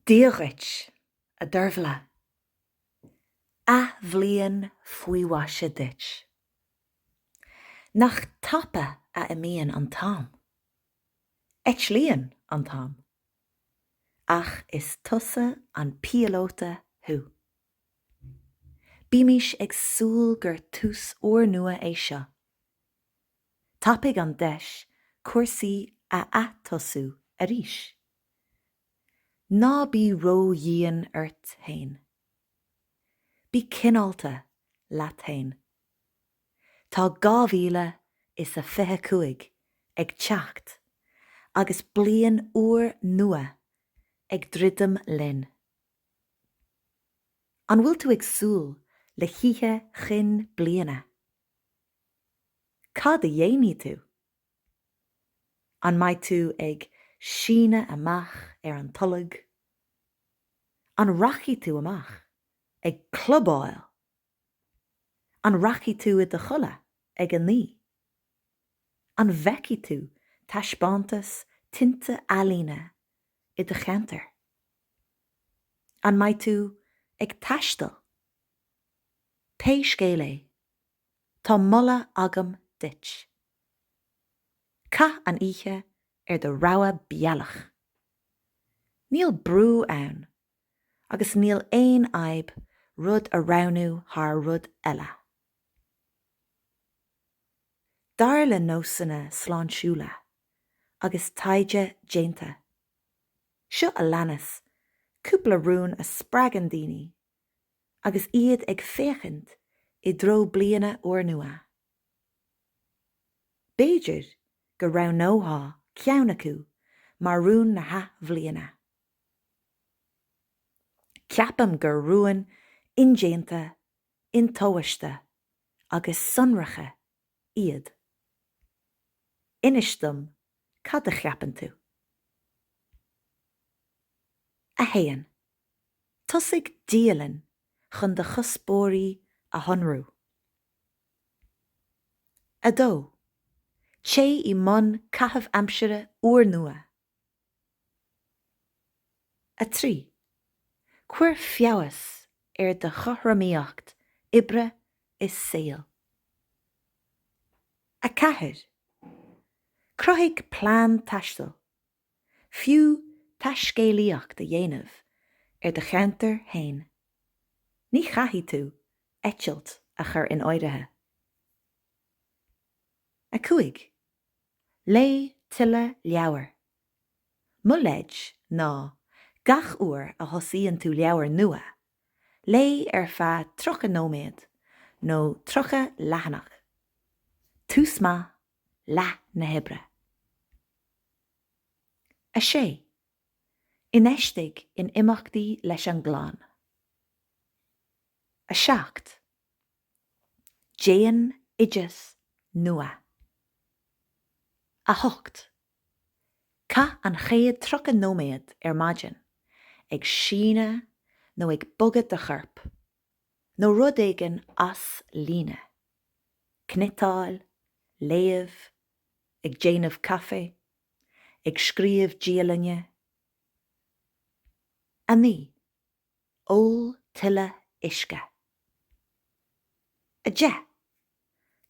Dia dhuit, a Dervla. Athbhliain faoi mhaise duit. Nach tapa a imíonn an t-am? Eitlíonn an t-am. Ach is tusa an píolóta thú. Bímís ag súil gur tús úrnua é seo. Tapaigh an deis cúrsaí a atosú arís. Ná bí ró-dhian ort fhéin. Bí cineálta leat fhéin. Tá 2025 ag teacht agus bliain úr nua ag druidim linn. An bhfuil tú ag súil le hoíche chinn bliana? Cad a dhéanfaidh tú? An mbeidh tú ag síneadh amach ar an tolg? An rachaidh tú amach ag clubáil? An rachaidh tú i do chodladh ag a 9? An bhfeicfidh tú taispeántas tinte ealaíne i do cheantar? An mbeidh tú ag taisteal? Pé scéal é, Tá moladh agam duit. Caith an oíche ar do rogha bealach. Níl brú ann agus níl aon fhadhb rud a roghnú thar rud eile. Dar le nósanna sláintiúla agus taighde déanta, seo a leanas cúpla rún a spreagann daoine agus iad ag féachaint i dtreo bliana úrnua. B'fhéidir go roghnófá ceann acu mar rún na hathbhliana. Ceapaim gur rúin indéanta, intomhaiste agus sonracha iad. Inis dom cad a cheapann tú. 1. Tosaigh dialann chun do chuspóirí a shonrú. 2. Téigh i mbun caitheamh aimsire úrnua. 3. Cuir feabhas ar do chothromaíocht oibre is saoil. 4. Cruthaigh plean taistil. Fiú taiscéalaíocht a dhéanamh ar do cheantar féin, ní chaithfidh tú eitilt a chur in áirithe. 5. Léigh tuilleadh leabhar. Mo leid ná gach uair a thosaíonn tú leabhar nua, léigh ar feadh 30 nóiméad nó 30 leathanach. Tús maith, leath na hoibre. 6. Infheistigh in imeachtaí leis an gclann. 7. Déan oideas nua. 8. Caith an chéad 30 nóiméad ar maidin ag síneadh nó ag bogadh do choirp, nó rud éigin as líne, cniotáil, léamh, ag déanamh caife, ag scríobh dialainne. 9. Ól tuilleadh uisce. 10.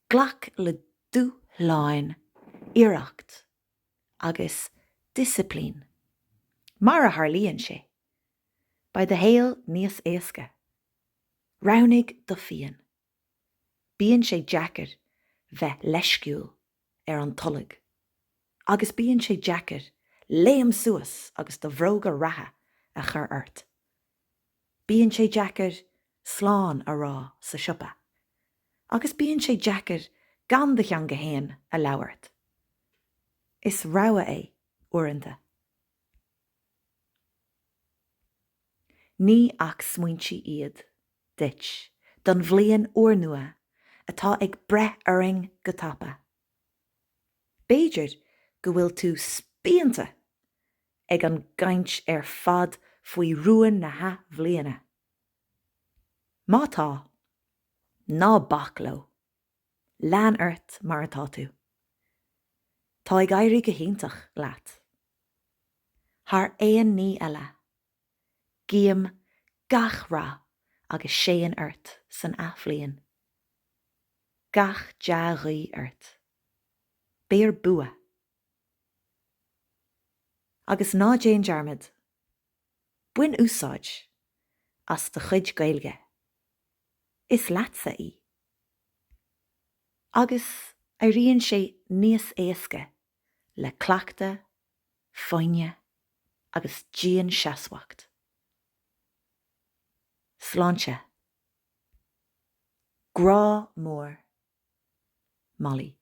Glac le dúshláin, iarracht agus disciplín. Mar a tharlaíonn sé, beidh do shaol níos éasca. Roghnaigh do phian. Bíonn sé deacair bheith leisciúil ar an tolg agus bíonn sé deacair léim suas agus do bhróga reatha a chur ort. Bíonn sé deacair slán a rá sa siopa agus bíonn sé deacair gan do theanga fhéin a labhairt. Is rogha é uaireanta. Ní ach smaointe iad duit don bhliain úrnua atá ag breith orainn go tapa. B'fhéidir go bhfuil tú spíonta ag an gcaint ar fad faoi rúin na hathbhliana. Má tá, ná bac leo. Lean ort mar atá tú. Tá ag éirí go hiontach leat. Thar aon ní eile. Guím gach rath agus séan ort san athbhliain. Gach dea-ghuí ort. Beir bua. Agus ná déan dearmad, bain úsáid as do chuid Gaeilge. Is leatsa í. Agus éiríonn sé níos éasca le cleachtadh, foighne agus dianseasmhacht. Sláinte. Grá mór. Molly.